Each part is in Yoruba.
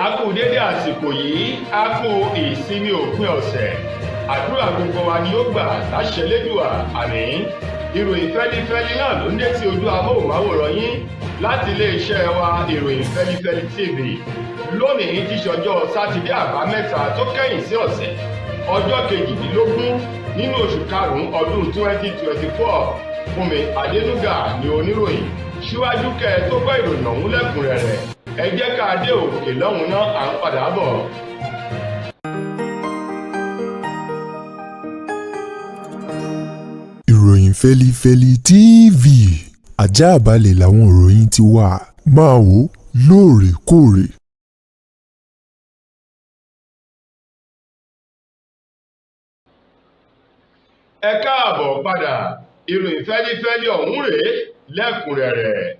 A kú dédé àsìkò yìí, a kú ìsinmi òpin ọ̀sẹ̀. Àdúrà gbogbo wa ni ó gbà láṣẹ Lédùà, àmín. Ìròyìn fẹ́lifẹ́li náà ló ń dé sí ojú amóhùnmáwòrán yín láti iléeṣẹ́ wa, Ìròyìn Fẹ́lifẹ́li TV. Lónìí tí ṣọjọ́ Sátidé Àbámẹ́ta tó kẹ́yìn sí ọ̀sẹ̀, ọjọ́ 18 nínú oṣù karùn-ún ọdún 2024. Fúnmi Adénúgà ni oníròyìn. Síwájú kẹ́ ẹ tó gbọ́ ìròyìn ọ̀hún lẹ́kùnrẹ́rẹ́, ẹ jẹ́ ká dé òkè lọ́hùn náà, à ń padà bọ̀. Ìròyìn Fẹ́lifẹ́li TV, àjààbálẹ̀ làwọn ìròyìn ti wà, máa wò lóòrèkóòrè. Ẹ káàbọ̀ padà. Ìròyìn fẹ́lifẹ́li ọ̀hún rèé lẹ́kùnrẹ́rẹ́.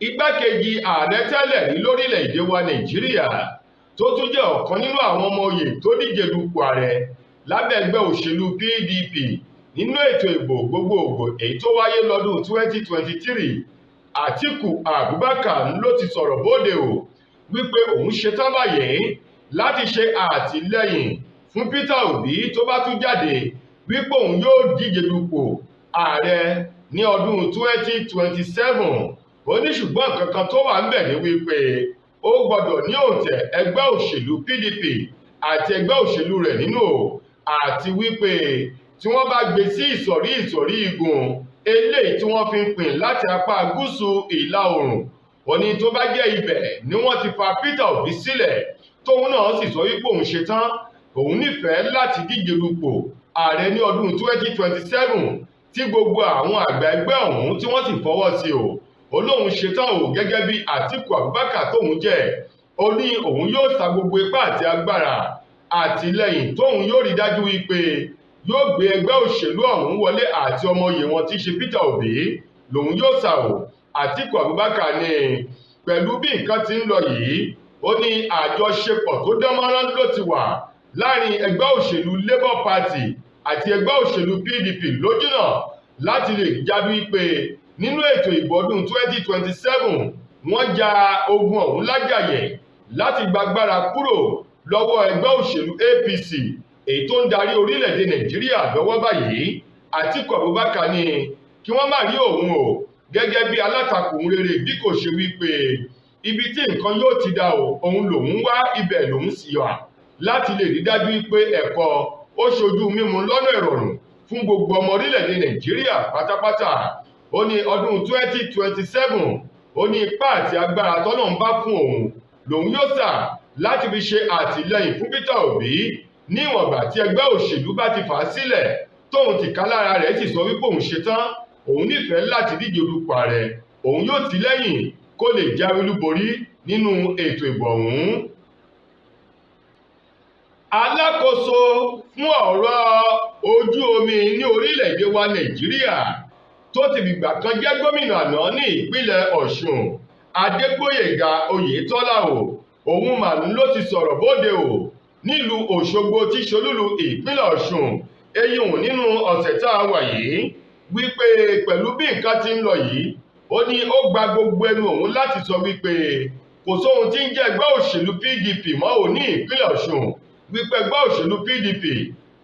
Igbákejì ààrẹ tẹ́lẹ̀ rí lórílẹ̀‐èdè wa Nàìjíríà, tó tún jẹ́ ọ̀kan nínú àwọn ọmọ oyè tó díje dupò ààrẹ lábẹ́ ẹgbẹ́ òṣèlú PDP nínú ètò ìbò gbogbogbò èyí tó wáyé lọ́dún 2023, Àtíkù Abubakar, ló ti sọ̀rọ̀ bóde o wípé òun ṣetán báyìí láti ṣe àtìlẹ́yìn fún Peter Obi tó bá tún jáde wípé òun yóò díje dupò ààrẹ ní ọdún 2027. Ó ní ṣùgbọ́n nǹkan kan tó wà ńbẹ̀ ní wípé ó gbọ́dọ̀ ní òǹtẹ̀ ẹgbẹ́ òṣèlú PDP àti ẹgbẹ́ òṣèlú rẹ̀ nínú o, àti wípé tí wọ́n bá gbé sí ìsọ̀rí ìsọ̀rí igun eléyìí tí wọ́n fi ń pín láti apá gúúsù ìlà oòrùn, ó ní tó bá jẹ́ ibẹ̀ ni wọ́n ti fa Peter Obi sílẹ̀, tóun náà sì sọ wípé òun ṣetán, òun nífẹ̀ẹ́ láti díje dupò ààrẹ ní ọdún 2027, tí gbogbo àwọn àgbà ẹgbẹ́ ọ̀hún tí wọ́n sì fọwọ́ sí o, ó lóun ṣetán o. Gẹ́gẹ́ bí Àtíkù Abubakar tóun jẹ́, ó ní òun yóò sa gbogbo ipá àti agbára àtìlẹ́yìn tóun yóò rí dájú wípé yóò gbé ẹgbẹ́ òṣèlú ọ̀hún wọlé, àti ọmọ oyè wọn tí í ṣe Peter Obi lòun yóò sà o. Àtíkù Abubakar ní pẹ̀lú bí nǹkan ti ń lọ yìí, ó ní àjọṣepọ̀ tó dánmọ́rán ló ti wà láàrin ẹgbẹ́ òṣèlú Labour Party àti ẹgbẹ́ òṣèlú PDP lójúnà láti lè jáde wípé nínú ètò ìbò ọdún 2027 wọ́n ja ogun ọ̀hún lájàyè láti gbàgbára kúrò lọ́wọ́ ẹgbẹ́ òṣèlú APC èyí tó ń darí orílẹ̀-èdè Nàìjíríà lọ́wọ́ báyìí. Àtíkù Abubakar ní kí wọ́n má rí òun o gẹ́gẹ́ bí alátakò rere, bí kò ṣe wípé ibi tí nǹkan yóò ti dà o, òun lòun wá, ibẹ̀ lòun sì wà láti lè rí dájú wípé ẹ̀kọ́ ó ṣojú mímu lọ́nà ìrọ̀rùn fún gbogbo ọmọ orílẹ̀-èdè Nàìjíríà pátápátá. Ó ní ọdún 2027, ó ní ipá àti agbára tọ́nà ń bá fún òun lòun yóò sà láti fi ṣe àtìlẹ́yìn fún Peter Obi, níwọ̀ngbà tí ẹgbẹ́ òṣèlú bá ti fà á sílẹ̀, tóun ti ká lára rẹ̀ sì sọ wípé òun ṣetán, òun nífẹ̀ẹ́ láti díje dupò ààrẹ, òun yóò tì lẹ́yìn kó lè jáwé olúborí nínú ètò ìbò ọ̀hún. Alákòóso fún ọ̀rọ̀ ojú omi ní orílẹ̀-èdè wa Nàìjíríà, tó ti fìgbà kan jẹ́ gómìnà àná ní ìpínlẹ̀ Ọ̀ṣun, Adégbóyèga Oyètọ́lá o, òun mà ló ti sọ̀rọ̀ bóde o nílùú Òṣogbo tí ṣolúlu ìpínlẹ̀ Ọ̀ṣun, eyín nínú ọ̀sẹ̀ tá a wà yìí, wípé pẹ̀lú bí nǹkan ti ń lọ yìí, ó ní ó gba gbogbo ẹnu òun láti sọ wípé kò sóhun tí ń jẹ́ ẹgbẹ́ òṣèlú PDP mọ́ ò ní ìpínlẹ̀ Ọ̀ṣun, wípé ẹgbẹ́ òṣèlú PDP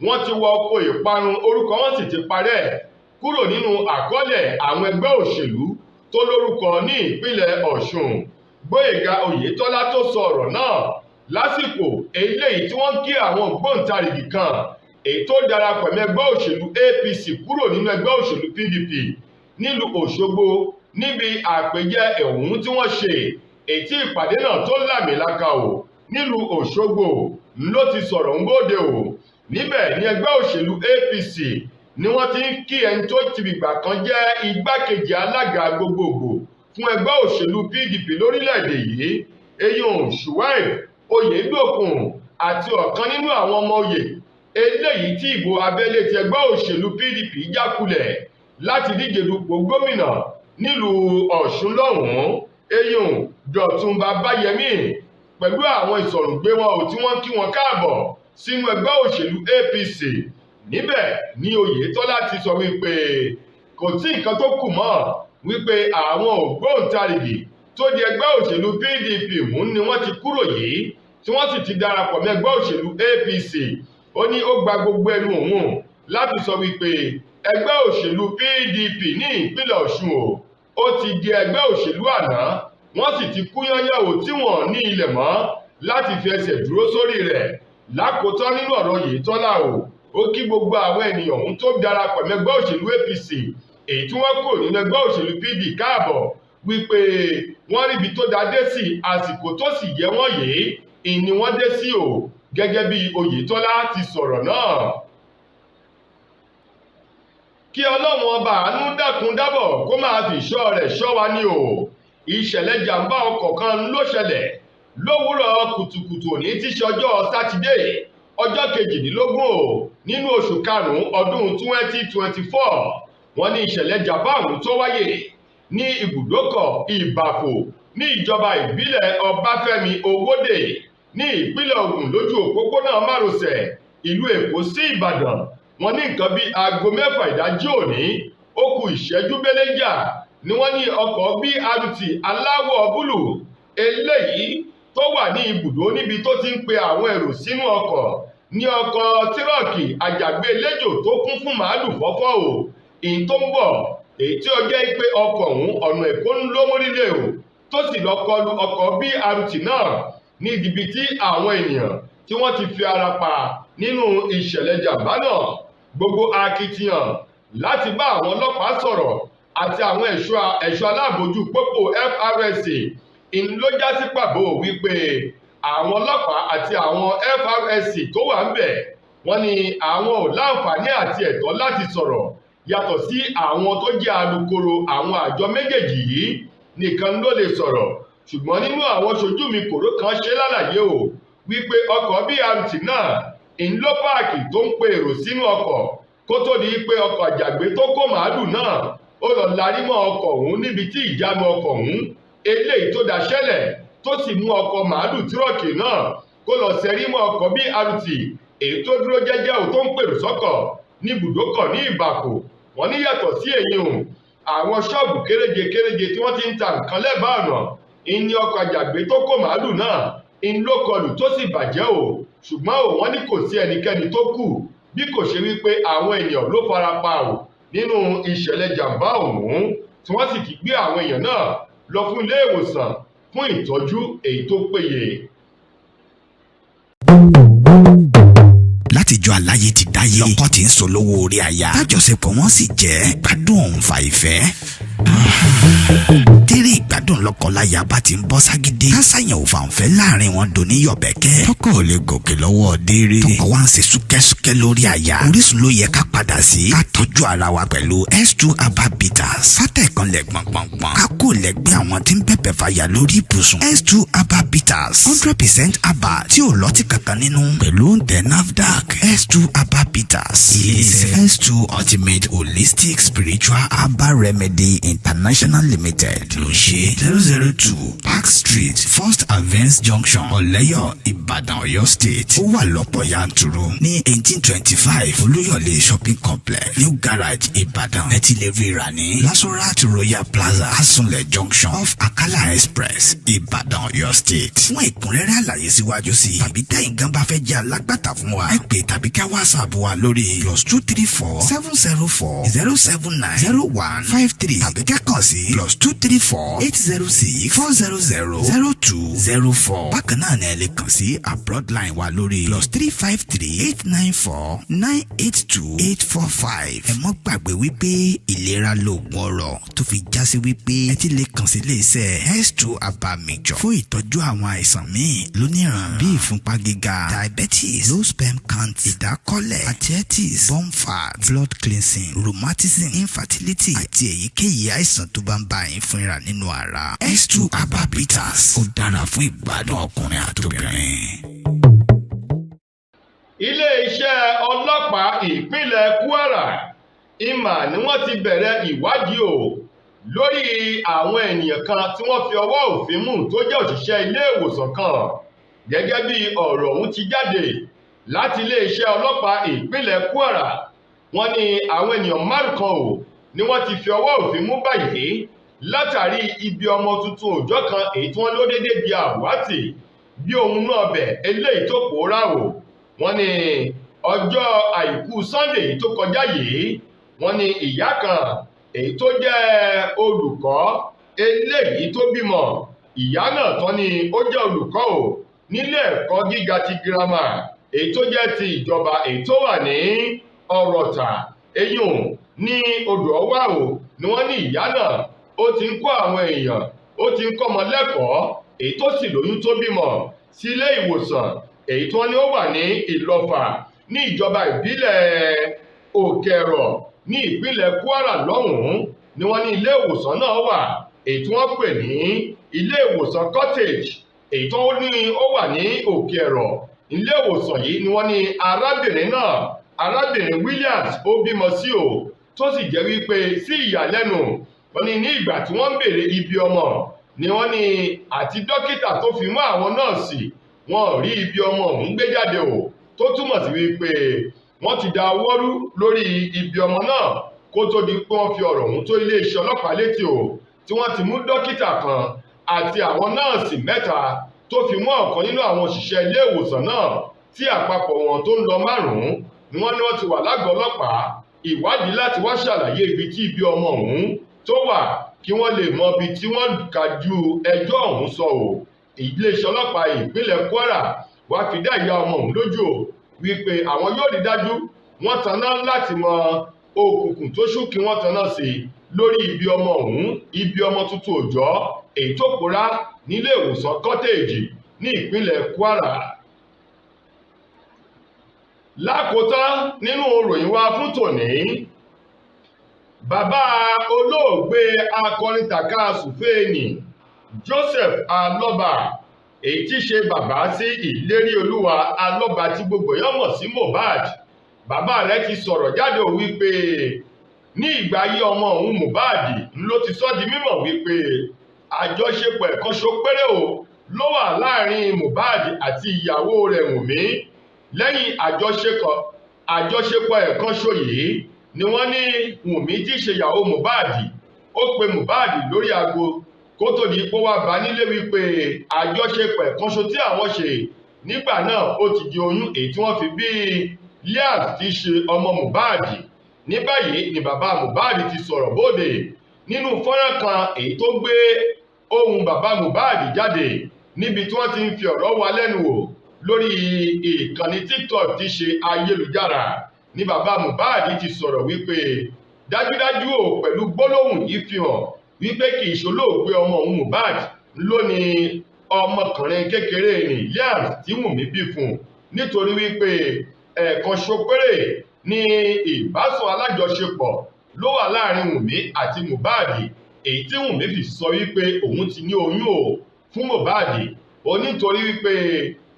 wọ́n ti wọ oko ìparun, orúkọ wọn sì ti parẹ́ kúrò nínú àkọọ́lẹ̀ àwọn ẹgbẹ́ òṣèlú tó lórúkọ ní ìpínlẹ̀ Ọ̀ṣun. Gbóyèga Oyètọ́lá tó sọ ọ̀rọ̀ náà lásìkò eléyìí tí wọ́n kí àwọn ògbóǹtarìgì kan èyí tó darapọ̀ mọ́ ẹgbẹ́ òṣèlú APC kúrò nínú ẹgbẹ́ òṣèlú PDP nílùú Òṣogbo níbi àpèjẹ ọ̀hún tí wọ́n ṣe, èyí tí ìpàdé náà tó làmìlaka o nílùú Òṣogbo ló ti sọ̀rọ̀ ń bóde o. Níbẹ̀ ní ẹgbẹ́ òṣèlú APC ni wọ́n ti ń kí ẹni tó ti fìgbà kan jẹ́ igbákejì alága gbogbogbò fún ẹgbẹ́ òṣèlú PDP lórílẹ̀‐èdè yìí, eyín Shuaib Oyèdòkun, àti ọ̀kan nínú àwọn ọmọ oyè eléyìí tí ìbò abẹ́lé ti ẹgbẹ́ òṣèlú PDP jákulẹ̀ láti díje dupò gómìnà nílùú Ọ̀ṣun lọ́hùn-ún, eyín Dọ̀tun Babayẹmí, pẹ̀lú àwọn ìsọ̀rùngbé wọn ò tí wọ́n kí wọn káàbọ̀ sínú ẹgbẹ́ òṣèlú APC. Níbẹ̀ ni Oyètọ́lá ti sọ wípé kò tí nǹkan tó kù mọ́, wípé àwọn ògbóǹtarìgì tó di ẹgbẹ́ òṣèlú PDP mú ni wọ́n ti kúrò yìí, tí wọ́n sì ti darapọ̀ mọ́ ẹgbẹ́ òṣèlú APC. Ó ní ó gba gbogbo ẹnu òun láti sọ wípé ẹgbẹ́ òṣèlú PDP ní ìpínlẹ̀ Ọ̀ṣun o, ó ti di ẹgbẹ́ òṣèlú àná, wọ́n sì ti kú yányán o tí wọ́n ní ilẹ̀ mọ́ láti fi ẹsẹ̀ dúró sórí rẹ̀. Lákòótán nínú ọ̀rọ̀ Oyètọ́lá o, ó kí gbogbo àwọn ènìyàn ọ̀hún tó darapọ̀ mọ́ ẹgbẹ́ òṣèlú APC èyí tí wọ́n kúrò nínú ẹgbẹ́ òṣèlú PDP káàbọ̀, wípé wọ́n ríbi tó dá dé sí, àsìkò tó sì yẹ wọ́n yìí ìní wọ́n dé sí o, gẹ́gẹ́ bí Oyètọ́lá ti sọ̀rọ̀ náà. Kí Ọlọ́run ọba àánú dákun dábọ̀ kó máa fi ìṣọ́ rẹ̀ ṣọ́ wa ní o. Ìṣẹ̀lẹ̀ jàǹbá ọkọ̀ kan ló ṣẹlẹ̀ lówùúrọ̀ kùtùkùtù òní tí ṣe ọjọ́ Sátidé, ọjọ́ 22 o nínú oṣù karùn-ún ọdún 2024. Wọ́n ní ìṣẹ̀lẹ̀ jàǹbá ọ̀hún tó wáyé ní ibùdókọ̀ Ìbàfò ní ìjọba ìbílẹ̀ Ọbáfẹ́mi Owódé ní ìpínlẹ̀ Ògùn lójú òpópónà márosẹ̀ ìlú Èkó sí Ìbàdàn. Wọ́n ní nǹkan bíi aago 6 ìdájí òní ó kù ìṣẹ́jú belenja ni wọ́n ní ọkọ̀ BRT aláwọ̀ búlù eléyìí tó wà ní ibùdó níbi tó ti ń pe àwọn èrò sínú ọkọ̀ ní ọkọ̀ tírọ̀kì àjàgbé lẹ́jò tó kún fún màálù fọ́fọ́ o ìyìn tó ń bọ̀, èyí tí ó jẹ́ pé ọkọ̀ ọ̀hún ọ̀nà Èkó ń ló mórílẹ̀ o, tó sì lọ kọlu ọkọ̀ BRT náà ní ibi tí àwọn ènìyàn tí wọ́n ti fi ara pa nínú ìṣẹ̀lẹ̀ jàǹbá náà. Gbogbo akitiyan láti bá àwọn ọlọ́pàá sọ̀rọ̀ àti àwọn ẹ̀ṣọ́ aláàbòjú pópó FRSC ń ló já sí pàbó wípé àwọn ọlọ́pàá àti àwọn FRSC tó wà ń bẹ̀ wọ́n ní àwọn ò láǹfààní àti ẹ̀tọ́ láti sọ̀rọ̀, yàtọ̀ sí àwọn tó jẹ́ alukoro àwọn àjọ méjèèjì yìí nìkan ló lè sọ̀rọ̀. Ṣùgbọ́n nínú àwọn ṣojú mi kòró kan ṣe lálàyé o wípé ọkọ̀ BRT náà ń lọ páàkì tó ń pe èrò sínú ọkọ̀ kó tó di pé ọkọ̀ àjàgbé tó kó màálù náà ó lọ larí mọ́ ọkọ̀ ọ̀hún níbi tí ìjánu ọkọ̀ ọ̀hún eléyìí tó daṣẹ́lẹ̀ tó sì mú ọkọ̀ màálù tírọ̀kì náà kó lọ sẹ́rí mọ́ ọkọ̀ BRT èyí tó dúró jẹ́jẹ́ ò tó ń pèrò sọ́kọ̀ ní ibùdókọ̀ ní Ìbàkò. Wọ́n ní yàtọ̀ sí èyí hùn, àwọn ṣọ́ọ̀bù kéréje kéréje tí wọ́n ti ń ta nǹkan lẹ́bàá ọ̀nà ìní ọkọ̀ àjàgbé tó kó màálù náà ń ló kọlù tó sì bàjẹ́ o. Ṣùgbọ́n ò wọ́n ní kò sí ẹnikẹ́ni tó kù bí kò ṣe wípé àwọn èèyàn ló fara pa o nínú ìṣẹ̀lẹ̀ jàǹbá ọ̀hún, tí wọ́n sì ti gbé àwọn èèyàn náà lọ fún ilé ìwòsàn fún ìtọ́jú èyí tó péye. Látijọ́ aláyé ti dáyé, lọ́kọ́ tí ń sọ lówó orí aya, tájọṣepọ̀ wọn sì jẹ́ ìgbádùn òun fa ìfẹ́. Tẹ́rẹ̀ ìgbádùn lọ́kọláya bá ti ń bọ́ ságídé, kásáyàn ò fàǹfẹ́ láàrin wọn dòní yọ̀bẹ̀kẹ́. Tọkọ ò lè gòkè lọ́wọ́ déré, tọkọ wa ń ṣe súkẹ́súkẹ́ lórí aya. Orísun ló yẹ ká padà sí, ká tọ́jú ara wa pẹ̀lú S2 Herbal Bitters. Fátẹ̀kànlẹ̀ gbọ̀ngbọ̀ngbọ̀n, ká kò lẹ́gbẹ́ àwọn tí ń bẹ̀bẹ̀ fàyà lórí ibùsùn. S2 Herbal Bitters, 100% herbal tí ò lọ́tí kankan nínú, pẹ̀lú òǹtẹ̀ NAFDAC. S2 Herbal Bitters, ilé-iṣẹ́ S2 Ultimate Holistic Spiritual Herbal Remedy International Limited ló ń ṣe. 002 Park Street, First Avance Junction, Ọ̀lẹ́yọ̀, Ìbàdàn, Ọ̀yọ́ State. Ó wà lọ́pọ̀ yanturu ní 1825 Olúyọ̀lé Shopping Complex, New Garage, Ìbàdàn. Ẹ ti lè rí rà ní Lasorat Royal Plaza, Asunlẹ̀ Junction, off Akala Express, Ìbàdàn, Ọ̀yọ́ State. Fún ẹ̀kúnrẹ́rẹ́ àlàyé síwájú sí i tàbí tẹ̀yin gan bá fẹ́ jẹ́ alágbàtà fún wa, ẹ pè tàbí ká WhatsApp wa lórí +234 704 079 0153 tàbí ká kàn sí +234 806 400 0204. Bákan náà ni ẹ lè kàn sí abroad line wa lórí +353 894 982 845. Ẹ mọ́ gbàgbé wípé ìlera lóògùn ọrọ̀, tó fi já sí wípé ẹ ti lè kàn sí iléeṣẹ́ S2 Herbal Mixture fún ìtọ́jú àwọn àìsàn míì lóníran bíi ìfúnpá gíga, diabetes, low sperm count, ìdákọ́lẹ̀, arthritis, bone fat, blood cleansing, rheumatism, infertility àti èyíkéyìí àìsàn tó bá ń bá yín fínra nínú ara. S2 Herbal Bitters, ó dára fún ìgbádùn ọkùnrin àtobìnrin. Iléeṣẹ́ ọlọ́pàá ìpínlẹ̀ Kwara ìmà ni wọ́n ti bẹ̀rẹ̀ ìwádìí o lórí àwọn ènìyàn kan tí wọ́n fi ọwọ́ òfin mú tó jẹ́ òṣìṣẹ́ ilé ìwòsàn kan. Gẹ́gẹ́ bí ọ̀rọ̀ ọ̀hún ti jáde láti iléeṣẹ́ ọlọ́pàá ìpínlẹ̀ Kwara, wọ́n ní àwọn ènìyàn márùn kan o ni wọ́n ti fi ọwọ́ òfin mú báyìí Látàrí ibi ọmọ tuntun òòjọ́ kan èyí tí wọ́n ló dédé di àwátì bí ohun náà bẹ̀ eléyìí tó pòórá o. Wọ́n ní ọjọ́ àìkú Sunday tó kọjá yìí, wọ́n ní ìyá kan èyí tó jẹ́ olùkọ́ eléyìí tó bímọ. Ìyá náà tán ni ó jẹ́ olùkọ́ o nílé ẹ̀kọ́ gíga ti girama èyí tó jẹ́ ti ìjọba èyí tó wà ní Ọ̀rọ̀tà eyín ní odò ọwá o, ni wọ́n ní ìyá náà ó ti ń kọ́ àwọn èèyàn, ó ti ń kọ́ ọmọ lẹ́kọ̀ọ́ èyí tó sì lóyún tó bímọ sí ilé ìwòsàn èyí tí wọ́n ní ó wà ní Ìlọ́fà ní ìjọba ìbílẹ̀ Òkèrò ní ìpínlẹ̀ Kwara lọ́hùn-ún ni wọ́n ní ilé ìwòsàn náà wà, èyí tí wọ́n pè ní ilé ìwòsàn Cottage èyí tí wọ́n ní ó wà ní Òkèrò. Ilé ìwòsàn yìí ni wọ́n ní arábìnrin náà, arábìnrin Williams, ó bímọ sí o, tó sì jẹ́ wípé sí ìyàlẹ́nu wọ́n ní ní ìgbà tí wọ́n ń béèrè ibi ọmọ ni wọ́n ní àti dókítà tó fi mọ́ àwọn nọ́ọ̀sì wọn ò rí ibi ọmọ ọ̀hún gbé jáde o, tó túmọ̀ sí wípé wọ́n ti da ọwọ́ rú lórí ibi ọmọ náà kó tó di pé wọ́n fi ọ̀rọ̀ ọ̀hún tó iléeṣẹ́ ọlọ́pàá létí o, tí wọ́n ti mú dókítà kan àti àwọn nọ́ọ̀sì mẹ́ta tó fi mọ́ ọ̀kan nínú àwọn òṣìṣẹ́ ilé ìwòsàn náà tí àpapọ̀ wọn tó ń lọ márùn-ún ni wọ́n ní wọ́n ti wà lágọ̀ọ́ ọlọ́pàá ìwádìí láti wá ṣàlàyé ibi tí ibi ọmọ ọ̀hún tó wà kí wọ́n lè mọ ibi tí wọ́n kájú ẹjọ́ ọ̀hún sọ o. Iléeṣẹ́ ọlọ́pàá ìpínlẹ̀ Kwara wá fi dá ìyá ọmọ ọ̀hún lójú o wípé àwọn yóò rí dájú wọ́n taná láti mọ òkùnkùn tó ṣú kí wọ́n taná sí lórí ibi ọmọ ọ̀hún, ibi ọmọ tuntun òòjọ́ èyí tó pòórá nílé ìwòsàn Cottage ní ìpínlẹ̀ Kwara. Lákòótán nínú ìròyìn wa fún tòní, bàbá olóògbé akọrin tàka-sùfèènì Joseph Alọ́ba èyí tí ṣe bàbá sí Ìlérí Olúwa Alọ́ba tí gbogbo èèyàn mọ̀ sí Mohbad, bàbá rẹ̀ ti sọ̀rọ̀ jáde wípé ní ìgbà ayé ọmọ òun Mohbad ló ti sọ di mímọ̀ wípé àjọṣepọ̀ ẹ̀kan ṣo péré o ló wà láàrin Mohbad àti ìyàwó rẹ̀ Wùnmí. Lẹ́yìn àjọṣepọ̀ ẹ̀kan ṣo yìí ni wọ́n ní Wùnmí tí ṣe ìyàwó Mohbad ó pe Mohbad lórí aago kó tó di pé wá bá nílé wípé àjọṣepọ̀ ẹ̀kan ṣo tí àwọn ṣe nígbà náà ó ti di oyún èyí tí wọ́n fi bí Liam tí ṣe ọmọ Mohbad. Ní báyìí ni bàbá Mohbad ti sọ̀rọ̀ bóde nínú fọ́nrán kan èyí tó gbé ohùn bàbá Mohbad jáde níbi tí wọ́n ti ń fi ọ̀rọ̀ wa lẹ́nu wò lórí ìkànnì TikTok tí ṣe ayélujára ní bàbá Mohbad ti sọ̀rọ̀ wípé dájúdájú o pẹ̀lú gbólóhùn yìí fi hàn wípé kì í ṣolóògbé ọmọ òun Mohbad ló ní ọmọkùnrin kékeré ní Liam tí Wùnmí bí fún un, nítorí wípé ẹ̀ẹ̀kan ṣo péré ní ìbásùn alájọṣepọ̀ ló wà láàrin Wùnmí àti Mohbad, èyí tí Wùnmí fi sọ wípé òun ti ní oyún o fún Mohbad. Ó nítorí wípé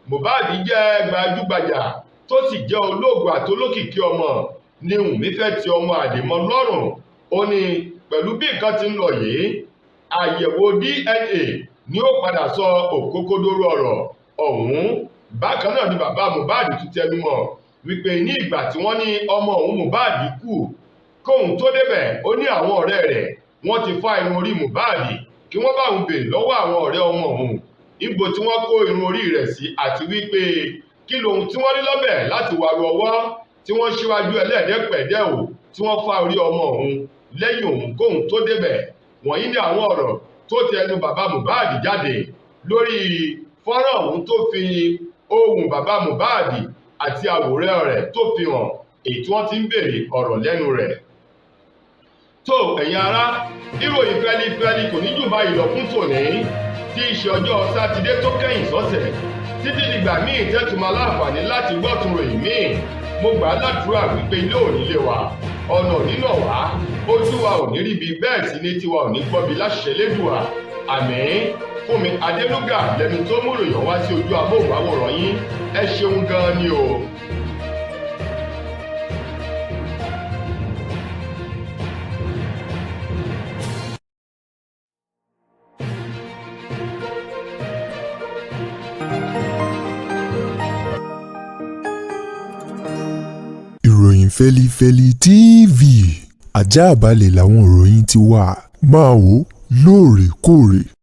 Mohbad jẹ́ gbajúgbajà tó sì jẹ́ olóògùn àtolókìkí ọmọ ni Wùnmí fẹ́ ti ọmọ àlè mọ́ lọ́rùn. Ó ní pẹ̀lú bí nǹkan ti ń lọ yìí, àyẹ̀wò DNA ni ó padà sọ òkókódóró ọ̀rọ̀ ọ̀hún. Bákan náà ni bàbá Mohbad tún tẹnu mọ́ wípé ní ìgbà tí wọ́n ní ọmọ òun Mohbad kú kóun tó débẹ̀, ó ní àwọn ọ̀rẹ́ rẹ̀ wọ́n ti fá irun orí Mohbad kí wọ́n bá òun béèrè lọ́wọ́ àwọn ọ̀rẹ́ ọmọ òun ibo tí wọ́n kó irun orí rẹ̀ sí, àti wípé kí lohun tí wọ́n rí lọ́bẹ̀ láti wàrú ọwọ́ tí wọ́n ṣíwájú ẹlẹ́ẹ̀dẹ́pẹ̀ẹ́dẹ́ ò tí wọ́n fá orí ọmọ òun lẹ́yìn òun kóun tó débẹ̀. Wọ̀nyí ni àwọn ọ̀rọ̀ tó ti ẹnu bàbá Mohbad jáde lórí fọ́nrán òun tó fi ohùn bàbá Mohbad àti àwòrán rẹ̀ tó fi hàn èyí tí wọ́n ti ń béèrè ọ̀rọ̀ lẹ́nu rẹ̀. Tó ẹ̀yin ará, ìròyìn fẹ́lifẹ́li kò ní jù báyìí lọ fún tòní tí í ṣe ọjọ́ Sátidé tó kẹ́yìn sọ́sẹ̀. Títí dìgbà míì tẹ́tùmọ̀ aláǹfààní láti gbọ́tún ròyìn míì, mo gbà á ládùúrà wípé ilé ò ní lé wa, ọ̀nà ò ní nà wá, ojú wa ò ní ríbi, bẹ́ẹ̀ sì ni tiwa ò ní gbọ́bi láṣẹ Lédùà. Àmín. Fúnmi Adélúgà lẹni tó mú ròyìn wá sí ojú amóhùnmáwòrán yín. Ẹ ṣeun gan-an ni o. Ìròyìn fẹ́lifẹ́li TV ajáàbalẹ̀ làwọn ìròyìn ti wà. Máa wò. lóòrèkóòrè.